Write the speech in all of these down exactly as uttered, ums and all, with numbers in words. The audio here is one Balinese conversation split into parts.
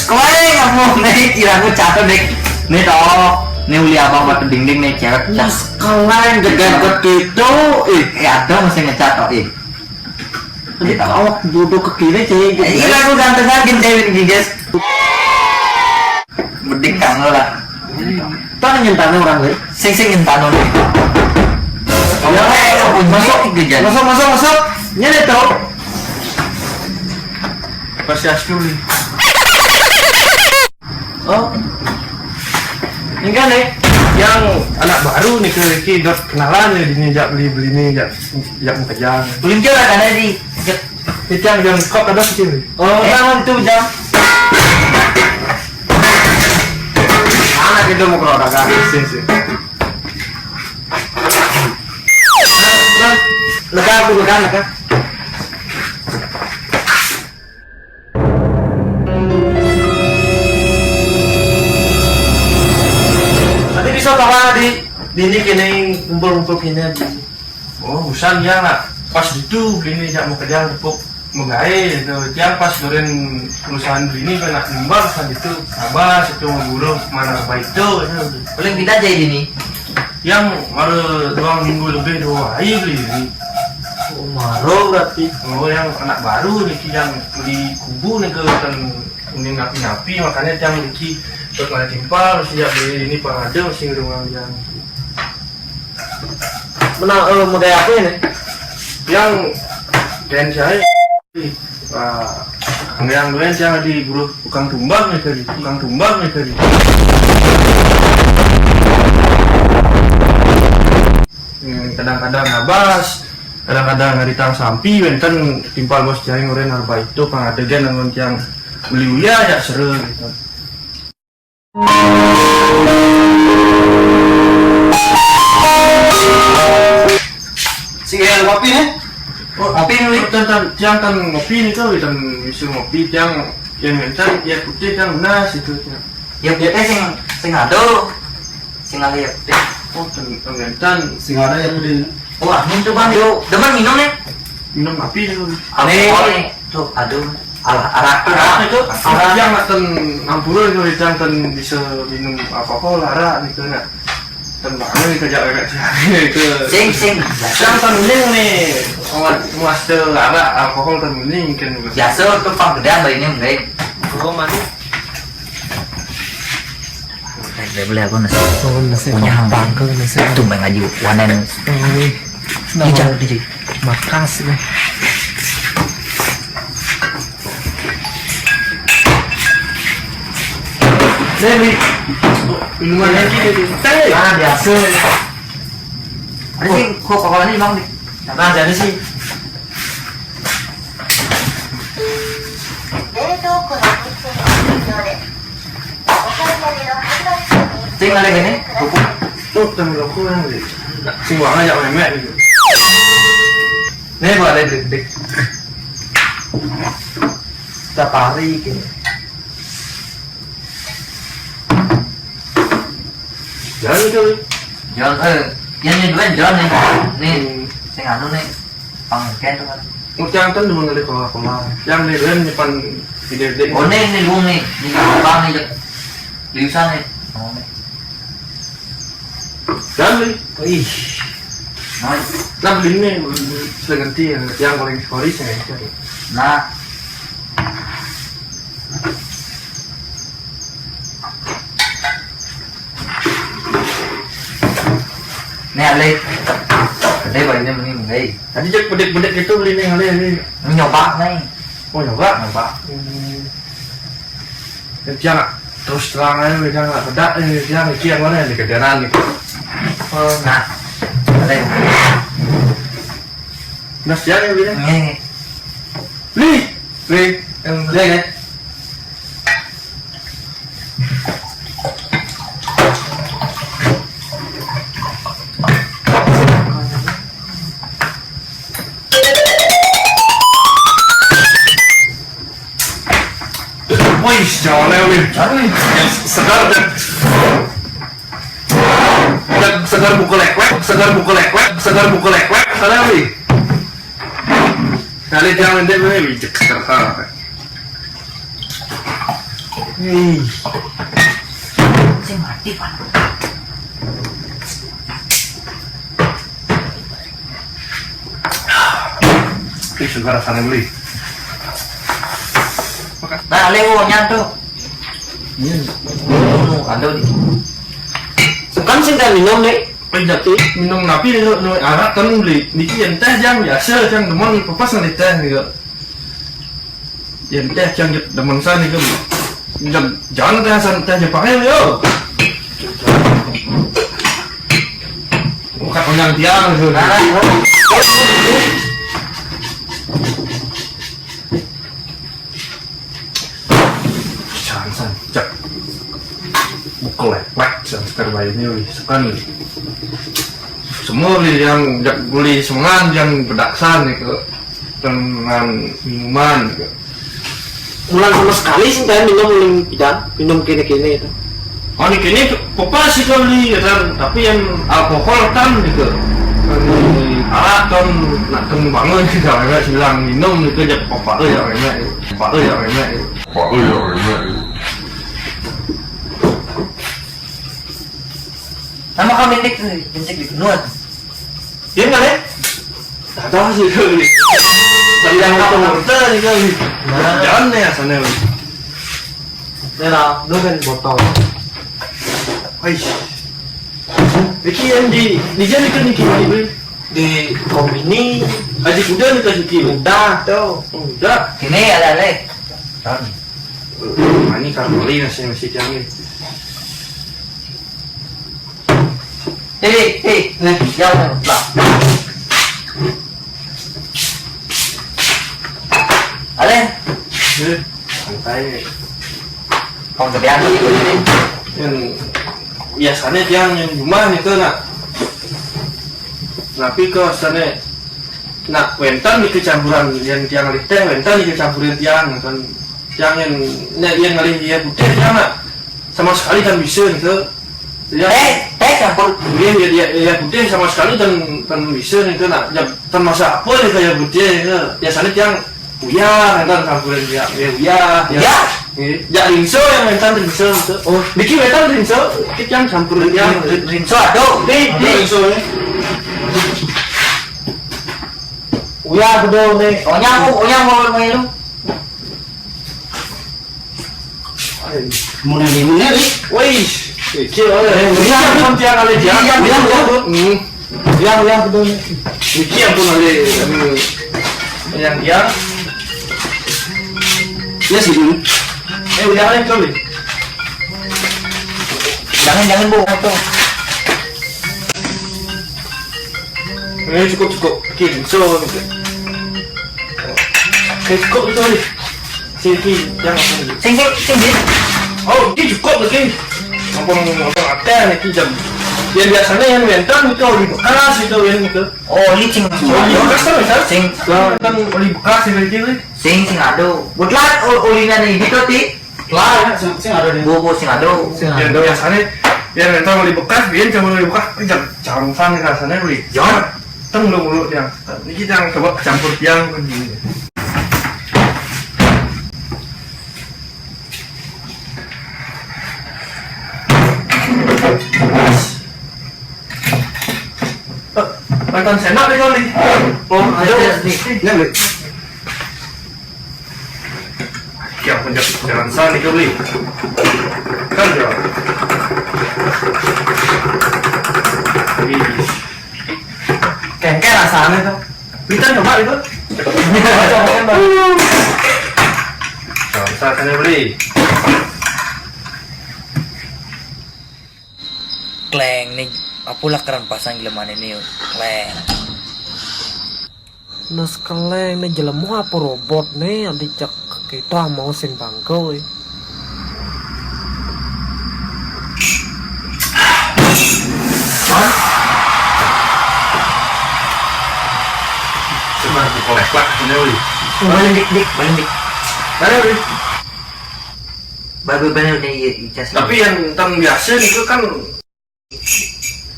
Kowe ngomong nih, kira aku catat nih. Nih toh, nih uli abang batu dinding nih, cewek cas. Kalian jaga begitu, ih. Eh, ada masih ngecat toh, ih. Tadi awak bodoh ke kiri, cewek. Eh, iya, aku ganteng lagi, cewek nih, guys. Bedik kang lo lah. Tuh nyentak orang, weh. Sing, sing nyentak orang. Ya, masuk, masuk, masuk, masuk. Ini ada tuh. Pasti Asturi. Oh. Ini kan nih, yang anak baru nih ke Ricky dot kenalan nih, ini jak beli beli nih, jak jak mau kejang. Belum jual ada di. Itu yang yang kop ada sih. Oh, eh, jangan tuh jam. Anak itu mau keluar dagang. Sih, sih. Lega aku, lega, lega. Nanti bisa tawa di di ini kini kumpul-kumpul kini di. Oh, busan ya nak. Pas itu kini jak mau kerja tepuk menggawe itu. Tiang pas durin perusahaan ini kena nimbal saat itu. Sabar situ guru mana baik itu. Paling pindah aja ini. Yang baru dua minggu lebih dua hari beli ini. Oh, baru berarti. Oh, yang anak baru nih yang beli kubu nih ke kan ini ngapi-ngapi makanya tiang beli terus malah timpal sejak beli ini pengadil sih rumah yang mana eh, model apa ini? Yang dan saya ah, yang lain saya di guru tukang tumbang nih tadi, tukang tumbang nih tadi. Hmm, kadang-kadang ngabas, kadang-kadang ngaritang sampi, wenten timpal bos jaring oren arba itu, pangadegan namun tiang beli uya ya seru gitu. Sing yang kopi nih? Oh, kopi nih. Tan, tan, tiang tan ngopi nih tuh, tan bisa ngopi, tiang yang wenten, ya putih, tiang benar situ, tiang. Ya putih sing, sing aduh. Sing ale ya putih. Oh, ten ten ten sing ada ya putih. Wah, minum tuh bang, yo, demen minum nih. Minum api nih. Alkohol nih. Tuh, aduh, alah arak. Arak itu arak yang ten ampura itu yang ten bisa minum alkohol arak nih tuh nak. Ten bangun nih kerja kayak itu. Sing sing. Yang ten mending nih. Awas awas tuh arak alkohol ten mending kan. Biasa tuh pang gedean bayinya enggak. Gua mandi. Dia boleh aku nasi. Oh, nasi punya hang. Bangke nasi. Itu main ngaji wanen. Oh, iya. Nah, ijak, ijak. Makas nih. Dewi. Minuman lagi, Dewi. Teh. Ah, biasa. Ada sih, kok kok ini bang? Nah, jadi sih. Sing ada gini, buku. Tuh, tenggelamku yang di. Sing wang aja memek gitu. Nih, boleh dikdik. Kita tarik ini. Jangan itu. Jangan, eh, yang ini dua jangan nih. Nih, sing anu nih. Pangkat tuh kan. Ucang kan dulu ngali Coca-Cola. Yang di lain nyimpan di dede. Oh, nih, nih, gue nih. Nih, bang nih, Jek. Liusan nih. Oh, nih. Dan nih. Ih. Nah, nah, beli nih, sudah ganti ya. Yang paling sekali saya ganti. Nah. Nih, Ale. Gede bayinya mending, hei. Tadi cek bedek-bedek itu beli nih, Ale, ini. Nyoba, nih. Oh, nyoba? Nyoba. Hmm. Dia nggak terus terang aja, dia nggak bedak, ini dia mikir yang mana yang dikejaran gitu. Oh, nah. Ale. Nah, siapa yang beli? Nih. Beli. Beli. Yang beli ya? Wih, jauh lewin. Segar dan dan segar buku lekwek, segar buku lekwek, segar buku lekwek, sana wih. Kali jangan dia wih, cek segar. Hei. Sing mati, Pak. Ih, suka rasanya beli. Nah, lewo nyantuk. Hmm. Ada di. Bukan sing tak minum, Dek. Minum napi, minum, minum arak kan beli. Niki yang teh jang biasa, jang demen pepas nang teh nih, Kak. Yang teh yang demen sana nih, Kak. Jang, jangan teh sana, teh Jepang yo. Bukan orang tiang itu. Jangan san, cek. Bukel leplek, san sekar bayunya, wih. Sekan. Semua beli yang jak beli semengan, yang bedaksan gitu. Dengan minuman gitu. Mulan sama sekali sih teh minum minum pidan, minum kene-kene itu. Oh, ini kini pepas sih kau beli ya kan, tapi yang alkohol kan gitu. Kan arak kan nak temu bangun sih kalau enak bilang minum itu aja papa ya enak, papa ya enak. Nama kami dik nih, kencing di penuan. Iya nggak ya? Tak tahu sih kau. Tapi yang mau tahu kita nih kau. Nah. Jangan ya sana. Nah, lu kan botol. Ais. Iki yang di di jadi kan iki di di kombini. Aji kuda nih kan iki. Udah tuh. Udah. Ini ada le. Kan. Ini karmeli masih masih kami. Hei, hei, nih, jauh nih, lah. Ale. Eh, santai. Kau gedean tuh gitu ini. Yang biasanya dia yang rumah itu nak. Tapi kok sana nak wentan itu campuran yang tiang listeh wentan itu campuran tiang kan tiang yang yang ngalih dia putih tiang nak sama sekali kan bisa gitu. Ya. Teh, teh campur. Iya, iya, iya, iya, putih sama sekali dan dan bisa nih kan. Ya, dan masa apa nih kayak putih ya? Biasanya yang uyah, kan campuran ya, ya uyah, ya. Uyah? Iya. Ya rinso yang mentan rinso gitu. Oh, bikin mentan rinso, kita yang campuran ya. Rin- rin- Rinso aduh. Di, di. Rinso ya. Uyah bedo nih. Onyang, onyang mau main lu. Muna ni muna ni. Woi, iki ora. Eh, iya, iya, iya, iya, iya, iya. Hmm. Iya, iya, betul. Iki ampun ale, anu, yang dia. Ya sih. Eh, udah ale kau ni. Jangan, jangan, Bu, itu. Ini cukup, cukup. Oke, so, gitu. Oke, cukup itu ni. Sing iki yang apa ni? Sing sing sing di. Oh, ini cukup lagi. Apa apa ada ni iki jam. Yang biasanya yang mentan itu oli bekas itu yang itu. Oh, ini sing. Oli bekas tu kan? Sing. Kan oli bekas yang itu ni. Sing sing aduh. Buat lah oli nana ini tu ti. Lah ya, sing sing ada ni. Bobo sing aduh. Yang biasanya yang mentan oli bekas, biar cuma oli bekas, jam jam sana rasanya oli. Jangan. Teng dulu dulu yang. Ini kita coba campur tiang kan gini. Makan senak deh kali. Oh, ada ni. Ni ni. Yang punya jangan salah ni kali. Kan dia. Ini. Kengkeh rasanya tu. Kita coba itu. Coba kan, Bang. Kalau misalkan beli. Kleng ni, apalah keran pasang jelema ni, kleng. Nas keleng ni jelema apa robot ni, adi cek kita mau sing bangko, eh. Cuman kolek lah, ini, Wi. Balik dik, dik, balik dik. Mana, Wi? Baru benar ni, iya, iya, cas. Tapi yang tang biasa ni tu kan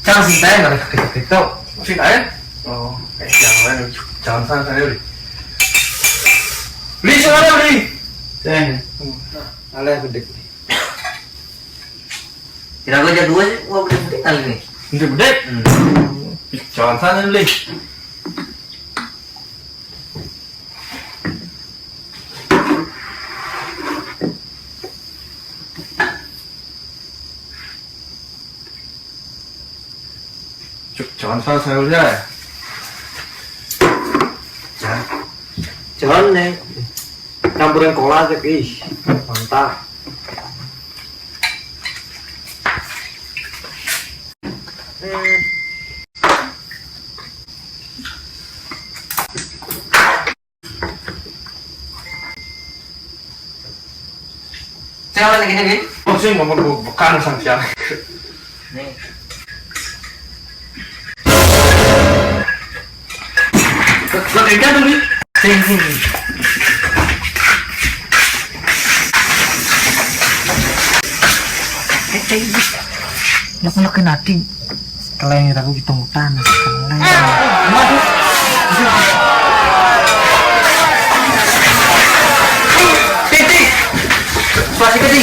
Cang sing tae ngalih ketok-ketok. Sing tae? Oh, eh, jangan, jangan sana, sana, Wi. Beli sana, Wi. Sing. Hmm. Aleh bedek. Kira gua jam dua sih, gua udah penting kali nih. Udah gede. Hmm. Ih, jangan sana, Bli. Cuk, jangan salah saya udah. Jangan. Jangan nih. Campuran kolak, ih, mantap. Siapa lagi nih, Bin? Oh, sih, mau bukan sama siapa. Nih. Lo kerja tuh, Bin? Sing, sing. Eh, cai, Bin. Nak ngelakuin hati. Keleng, aku hitung tanah. Keleng. Titi. Pasti Titi.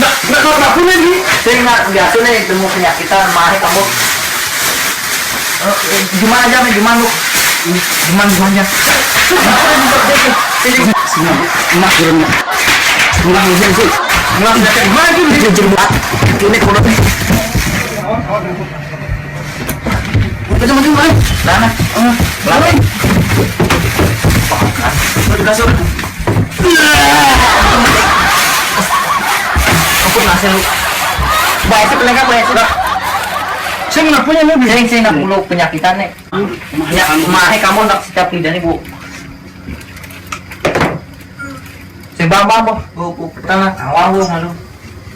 Nggak, nggak kenapa-napa nih. Saya nggak biasa nih, temu penyakitan, mahal kamu. Eh, gimana aja, gimana lu? Gimana, gimana? Sini, emak turun. Emak turun, sih. Emak, gimana tuh? Jujur banget. Ini kodoknya. Maju, maju, maju. Mana? Eh, belakang. Maju kasur. Ampun, nasi lu. Baik, sih, pelengkap, baik, sih. Sing, kenapa ya, lu? Sing, sing, nak mulu penyakitan, nih. Ya, mahe kamu nak setiap pindah nih, Bu. Sing bang, bang, bang. Bu, bu, petang, awal, bu, malu.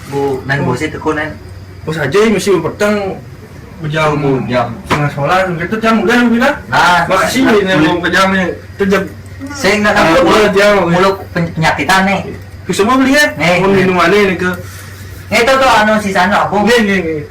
Bu, nan bu, sih, tekun, nan. Bos aja ya, mesti petang. Jam, jam. Setengah sekolah, gitu, jam udah, lu bilang. Nah, makasih, nah, ini, boleh. Mau ke jam, nih. Itu jam. Sing, nak, ah, kamu, boleh, jam, mulu pen-, penyakitan, nih. Bisa mau beli, ya? Nih, mau nih. Minumannya, nih, ke. Itu tuh, anu, sisanya, Bu. Nih, nih, nih.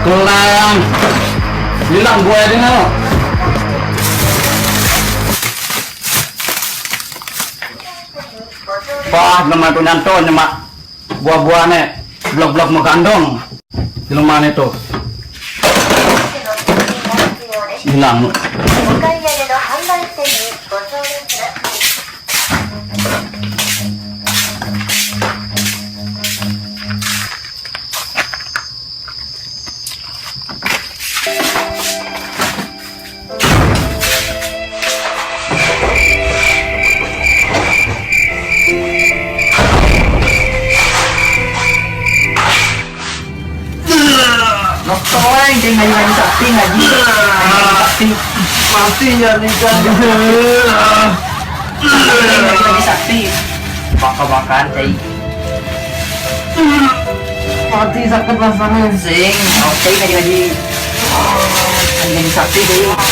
Kelang. Bilang gue ini, no. Wah, nama tu nyanto nyemak. Buah-buahnya, blok-blok megandong. Di rumah itu. Hilang. Nonton, dia ngaji-ngaji sakti, ngaji. Ngaji sakti. Mati ya, nih, kan. Ngaji-ngaji sakti. Baka-bakaan, cai. Mati sakit rasanya. Sing, oke, ngaji-ngaji. Ngaji-ngaji sakti, cai.